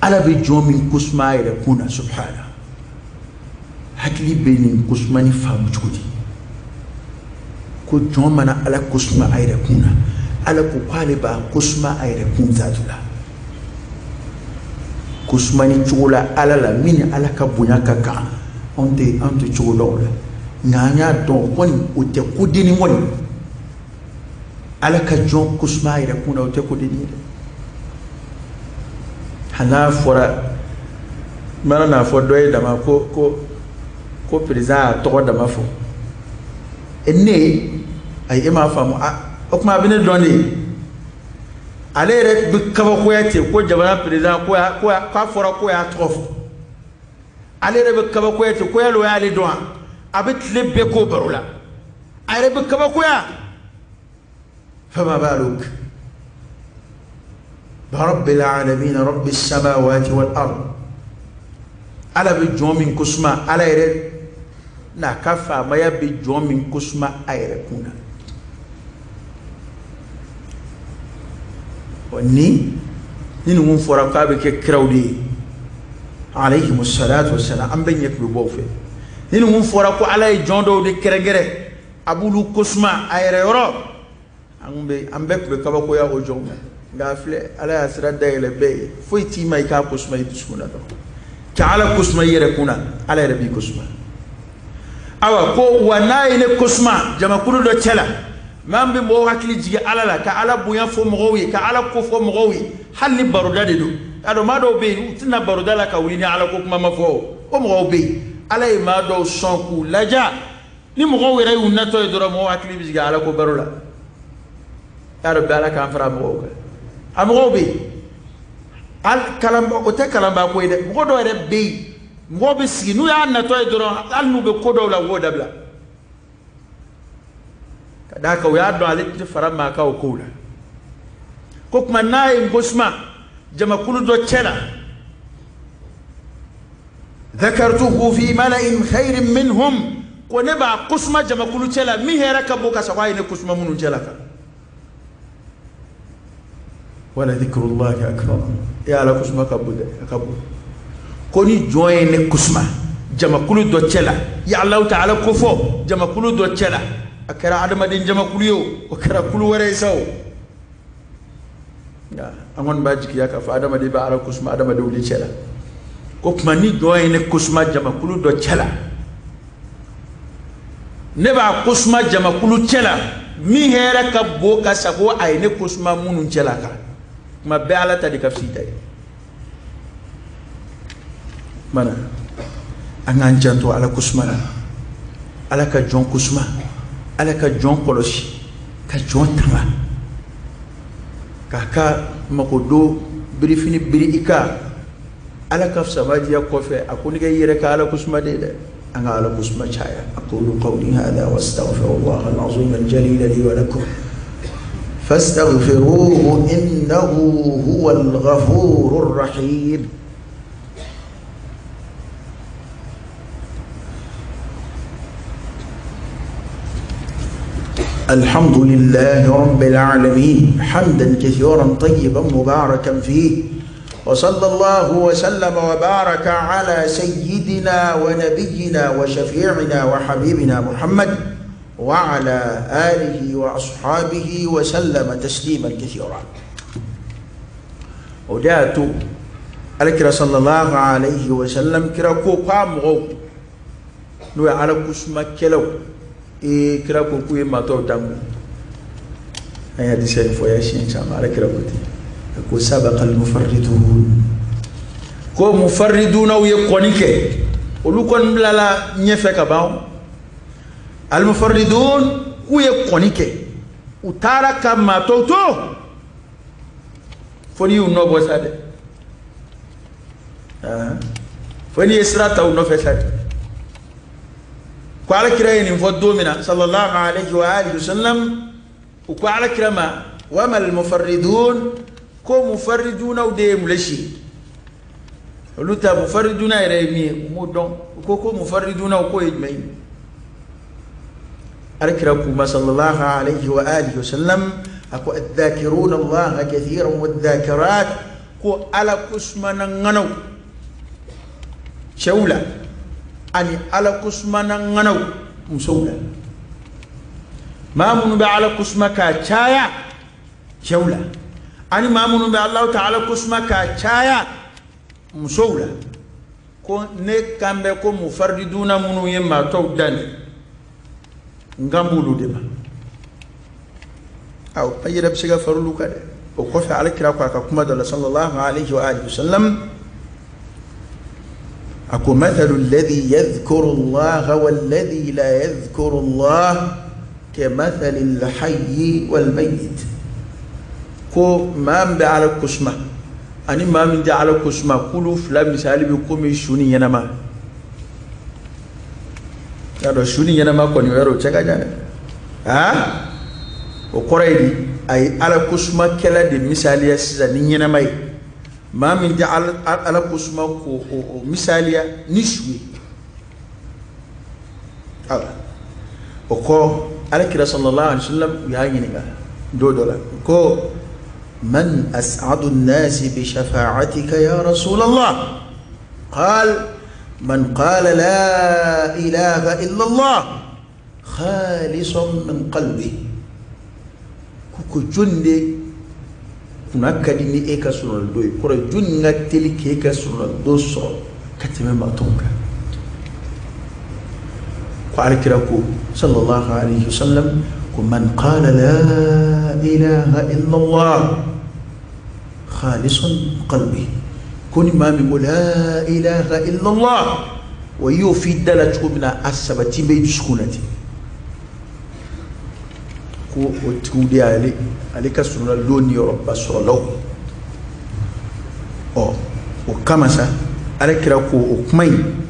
Ala bɛ jɔn min kosuma a yɛrɛ kun na, subhana, hakili bɛ nin kosuma ni faamu cogo di? Ko jɔn mana Ala kosuma a yɛrɛ kun na, Ala ko k'ale b'a kosuma a yɛrɛ kun zatu la. Kosuma ni cogo la Ala la min ni Ala ka bonya ka kan, anw tɛ cogo dɔn o la, nka an y'a dɔn kɔni o tɛ kodenni kɔni. Ala ka jɔn kosuma a yɛrɛ kun na, o tɛ kodenni ye dɛ. Hali n'a fɔra mana n'a fɔ dɔ ye dama ko président y'a tɔgɔ dama fɔ, e ne ayi, e m'a faamu. A o tuma a bɛ ne dɔn de. Ale yɛrɛ bɛ kabakoya ten ko jamana président ko y'a ko k'a fɔra ko y'a tɔgɔ fɔ. Ale yɛrɛ bɛ kabakoya ten ko yala o y'ale dɔn wa? A bɛ tile bɛɛ k'o baro la, a yɛrɛ bɛ kabakoya. Fama baluk rabbil alamin rabbis samawati wal ard. Ala bɛ jɔn min kosuma, Ala yɛrɛ n'a ka faamaya bɛ jɔn min kosuma a yɛrɛ kun na. Ni ninnu fɔra k'a bɛ kɛ kiraw de ye alayhimu salatu wasalam, an bɛɛ ɲɛ tun bɛ bɔ o fɛ. Ni ninnu fɔra ko Ala ye jɔn dɔw de kɛrɛnkɛrɛn, a b'olu kosuma a yɛrɛ yɔrɔ, an bɛɛ tun bɛ kabakoya o jɔnw na. Nka filɛ, Ala y'a sira dayɛlɛ bɛɛ ye, foyi t'i ma i k'a kosuma i dusukun na dɔrɔn ka Ala kosuma i yɛrɛ kun na, Ala yɛrɛ b'i kosuma. Awa, ko wa n'a ye ne kosuma jamakulu dɔ cɛ la, maa min bɛ mɔgɔw hakili jigin Ala la, ka Ala bonya fɔ mɔgɔw ye, ka Ala ko fɔ mɔgɔw ye, hali ni baroda de don. Y'a dɔn maa dɔw bɛ yen, u tɛna baroda la ka wuli ni Ala ko kuma ma fɔ. O mɔgɔw bɛ yen, Ala ye maa dɔw sɔn k'u laja, ni mɔgɔw yɛrɛ y'u natɔ ye dɔrɔn, mɔgɔw hakili bɛ jigin Ala ko baro la. Y'a dɔn bɛɛ Ala k'an fara mɔgɔw kan. A mɔgɔw bɛ yen, hali kalanba, o tɛ kalanba ko ye dɛ. Mɔgɔ dɔw yɛrɛ bɛ yen, mɔgɔw bɛ sigi n'u y'a natɔ ye dɔrɔn, hali n'u bɛ ko dɔw la, u b'o dabila, ka d'a kan u y'a dɔn ale tɛ fara maa kan o kow la. Ko tuma n'a ye n kosuma jamakulu dɔ cɛ la, dhakartuhu fi mala'in khairin minhum, ko ne b'a kosuma jamakulu cɛ la min hɛrɛ ka bon ka sago a ye ne kosuma minnu cɛ la kan. Wala dhikrullahi akbar. E Ala kosuma ka bon dɛ, a ka bon. Ko ni jɔn ye ne kosuma jamakulu dɔ cɛ la, ya Alahu taala ko fɔ jamakulu dɔ cɛ la, a kɛra adamaden jamakulu ye o, o kɛra kulu wɛrɛ ye sa o, nka an kɔni b'a jigiya k'a fɔ adamaden bɛ Ala kosuma adamadenw de cɛ la. Ko tuma ni jɔn ye ne kosuma jamakulu dɔ cɛ la, ne b'a kosuma jamakulu cɛ la min hɛrɛ ka bon ka sago a ye ne kosuma minnu cɛ la kan. Kuma bɛɛ Ala ta de ka fisa i ta ye. Mana an k'an janto Ala kosuma la, Ala ka jɔn kosuma, Ala ka jɔn kɔlɔsi, ka jɔn tanga, k'a ka makodo birifini biri i kan. Ala ka fisabadiya kɔfɛ a ko ne ka i yɛrɛ ka Ala kosuma de ye dɛ. An ka Ala kosuma caya. Aqulu qawli hadha wa astaghfirullah al-azim al-jalil li wa lakum fastaghfiruhu innahu huwa al-ghafurur rahim. الحمد لله رب العالمين حمدا كثيرا طيبا مباركا فيه، وصلى الله وسلم وبارك على سيدنا ونبينا وشفيعنا وحبيبنا محمد وعلى آله وأصحابه وسلم تسليما كثيرا. وداتو الكرا صلى الله عليه وسلم كرا كو قامغو نو على كسما كلو e kira ko k'u ye matɔw dangu. An ye hadisa in fɔ ya siɲɛ caman. Ala kira ko ten ko sabaqa al-mufarridun, ko mufarridunaw ye kɔni kɛ, olu kɔni bilala ɲɛfɛ ka ban. Al-mufarridun k'u ye kɔni kɛ, u taara ka matɔw to fo n'i y'u nɔ bɔ sa dɛ, fo n'i ye sira ta u nɔfɛ sa dɛ. Ko Ala kira ye nin fɔ don min na sallallahu alayhi wa alihi wa sallam, u ko Ala kira ma wama al-mufarridun, ko mufarridunaw de ye mun si, olu ta mufarriduna yɛrɛ ye min ye u m'o dɔn. U ko ko mufarridunaw k'o ye jumɛn ye? Ala kira k'u ma sallallahu alayhi wa alihi wa sallam a ko adh-dhakiruna Allaha kathiran wadh-dhakirat, ko Ala kosumana ŋanaw cɛw la ani Ala kosumana ŋanaw musow la. Maa minnu bɛ Ala kosuma k'a caya cɛw la, ani maa minnu bɛ Alahu ta'ala kosuma k'a caya musow la. Ko ne kan bɛ ko mufarriduna minnu ye maa tɔw dan de, n kan b'olu de ma. Awɔ, a yɛrɛ bɛ se ka fara olu kan dɛ. O kɔfɛ Ala kira ko a ka kuma dɔ la sallallahu alayhi wa alihi wa sallam, أكو مثل الذي يذكر الله والذي لا يذكر الله كمثل الحي والميت. كو ما من على كسمة أني ما من على كسمة كلو فلا مثال بكم شوني ينما يا شوني ينما كوني ويرو تشكا جانا ها وقرأي أي على كسمة كلا دي مثال يسزا نينما maa min tɛ Ala kosuma ko o misaliya ni su ye. Awa o kɔ Ala kira sallallahu alaihi wa sallam u y'a ɲininka don dɔ la ko man as'adu an-nasi bi shafa'atika ya rasulallah, qal man qala la ilaha illa Allah khalisan min qalbi. Ko jɔn de kunna ka di ni e ka sɔrɔ ye, kɔrɔ jɔnni ka teli k'e ka sɔrɔ dɔ sɔrɔ ka tɛmɛ maa tɔw kan? Ko Ala kira ko sallallahu alayhi wa sallam ko man qala la ilaha illa Allah khalisan qalbi, ko ni maa min ko la ilaha illa Allah wa y'o f'i da la cogo min na a sabati bɛ i dusukun na ten, ko o tigiw de y'ale ale ka surunna don niyɔrɔba sɔrɔlaw. Ɔ o kama sa Ala kira ko o kuma in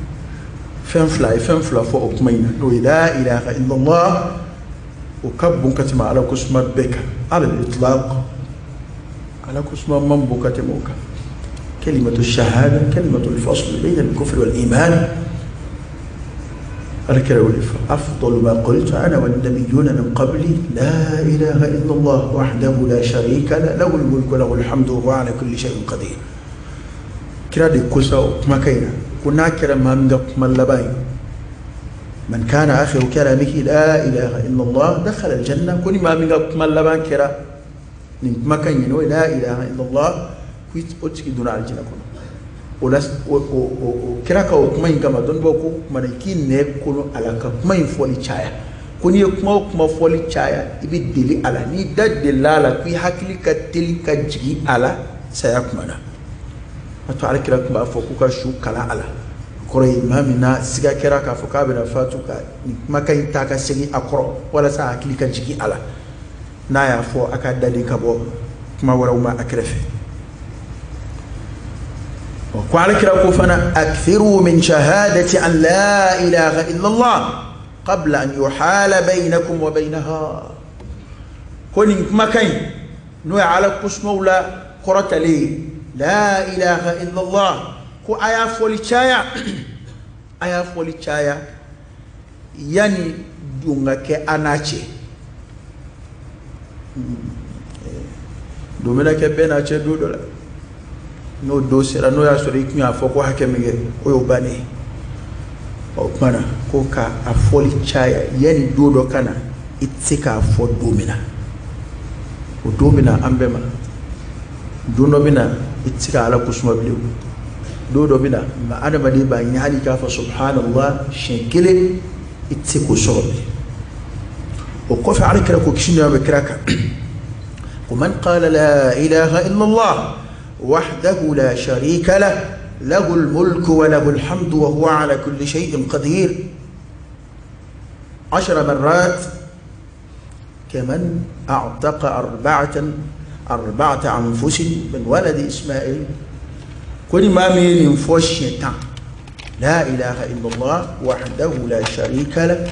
fɛn fila ye fɛn fila fɔ o kuma in na, n'o ye la ilaha illallah, o ka bon ka tɛmɛ Ala kosuma bɛɛ kan. Ala itlaq Ala kosuma man bon ka tɛmɛ o kan. Kalimatu shahada kalimatu al-fasl bayna al-kufr wal-iman. أفضل ما قلت أنا والنبيون من قبلي لا إله إلا الله وحده لا شريك له له الملك وله الحمد وهو على كل شيء قدير. كرا دي كوسا كما كاينة كنا كرا ما من كما لباين من كان آخر كلامه لا إله إلا الله دخل الجنة. كوني ما من كما لبان كرا ما كاين لا إله إلا الله كويت أتكي دون الجنة كنا. O la o kira ka o kuma in kama, dɔnnibaaw ko kuma na i k'i nɛn kolo a la ka kuma in fɔli caya. Ko n'i ye kuma o kuma fɔli caya, i bɛ deli a la. N'i da delila a la, k'i hakili ka teli ka jigin a la saya kuma na. A to ala kira tun b'a fɔ k'u ka su kala a la. O kɔrɔ ye maa min na siga kɛra k'a fɔ k'a bɛna fatu, ka nin kumakan in ta ka segin a kɔrɔ walasa a hakili ka jigin a la. N'a y'a fɔ, a ka dalen ka bɔ kuma wɛrɛw ma a kɛrɛfɛ. Ko ala kira ko fana: akthiru min shahadati an la ilaha illallah qabla an yuhala baynakum wa baynaha. Ko nin kumakan in, n'o ye ala kusumaw la kɔrɔtalen ye, la ilaha illallah, ko a y'a fɔli caya, a y'a fɔli caya yanni don ka kɛ an n'a cɛ. Don bɛna kɛ bɛɛ n'a cɛ don dɔ la. N'o don sera, n'o y'a sɔrɔ i tun y'a fɔ ko hakɛ min kɛ, o y'o bannen ye. O tuma na, ko ka a fɔli caya yanni don dɔ ka na, i tɛ se k'a fɔ don min na. O don bɛ na an bɛɛ ma. Don dɔ bɛ na, i tɛ se ka ala ko suma bilen. Don dɔ bɛ na, nka adamaden b'a ɲini hali k'a fɔ subhanallah siɲɛ kelen, i tɛ se k'o sɔrɔ bilen. O kɔfɛ, ala kira ko, kisi nɛɛma bɛ kira kan, ko man qala la ilaha illallah وحده لا شريك له له الملك وله الحمد وهو على كل شيء قدير 10 مرات كمن أعتق أربعة أنفس من ولد إسماعيل. كل ما من فوش لا إله إلا الله وحده لا شريك له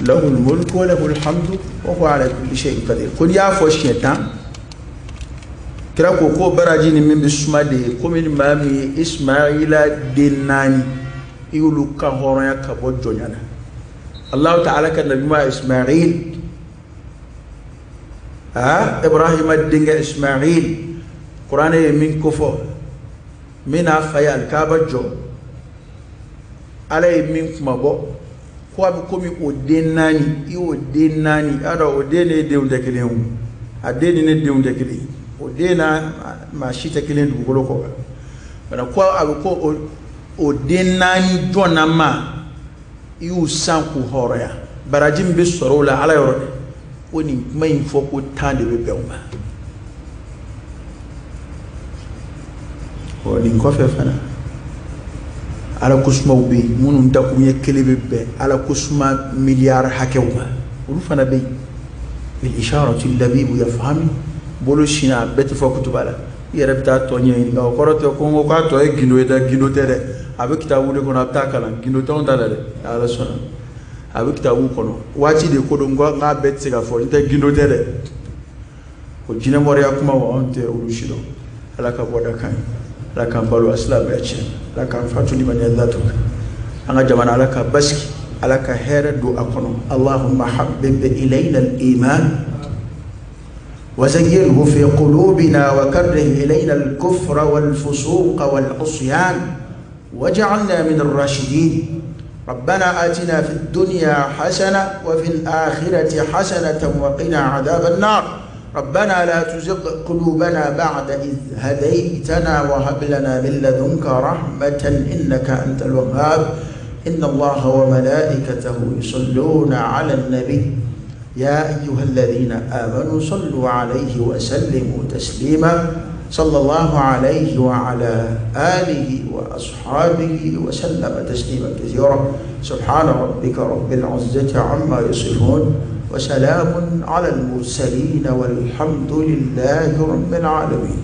له الملك وله الحمد وهو على كل شيء قدير. كل يا فوش kira ko ko baraji ni min bɛ suma de ye komi ni maa min ye Ismaila den naani, i y'olu kan hɔrɔnya ka bɔ jɔnya na. Allahu ta'ala ka nabima Ismail, Ibrahima denkɛ Ismail, Kuranɛ ye min kofɔ, min n'a fa ye alikaba jɔ, ala ye min kuma bɔ ko a bɛ komi o den naani, i y'o den naani. I y'a dɔn o den ne denw tɛ kelen ye, o a den ni ne denw tɛ kelen ye, o den n'a maa si tɛ kelen dugukolo kɔ kan. Bana ko a bɛ ko o den naani jɔnna ma, i y'u san k'u hɔrɔnya, baraji min bɛ sɔrɔ o la ala yɔrɔ dɛ, ko nin kuma in fɔ ko 10 de bɛ bɛn o ma. Ɔ nin kɔfɛ fana, ala kosumaw bɛ yen minnu dakuruɲɛ kelen bɛ bɛn ala kosuma miliyari hakɛw ma, olu fana bɛ yen. Bil isharati labibu yafhami, bolo sinna a bɛɛ tɛ fɔ kutuba la, i yɛrɛ bɛ taa tɔ ɲɛɲini. Nka o kɔrɔ tɛ ko n ko k'a tɔ ye gindo ye dɛ, gindo tɛ dɛ, a bɛ kitabu de kɔnɔ, a bɛ taa kalan, gindo t'anw ta la dɛ, ala sɔnna, a bɛ kitabu kɔnɔ. Waati de ko don, n k'a bɛɛ tɛ se ka fɔ, n tɛ gindo tɛ dɛ. O jinɛmɔriya kumaw anw tɛ olu si dɔn. Ala ka bɔda kan ye, ala k'an balo a silamɛya tiɲɛ, ala k'an fatu limaniya datu kan, an ka jamana ala ka basigi, ala ka hɛrɛ don a kɔnɔ. Allahumma habbib ilayna al-iman وزينه في قلوبنا وكره إلينا الكفر والفسوق والعصيان واجعلنا من الراشدين. ربنا آتنا في الدنيا حسنة وفي الآخرة حسنة وقنا عذاب النار. ربنا لا تزغ قلوبنا بعد إذ هديتنا وهب لنا من لدنك رحمة إنك أنت الوهاب. إن الله وملائكته يصلون على النبي يا أيها الذين آمنوا صلوا عليه وسلموا تسليما. صلى الله عليه وعلى آله وأصحابه وسلم تسليما كثيرا. سبحان ربك رب العزة عما يصفون وسلام على المرسلين والحمد لله رب العالمين.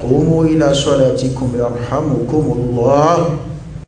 قوموا إلى صلاتكم يرحمكم الله.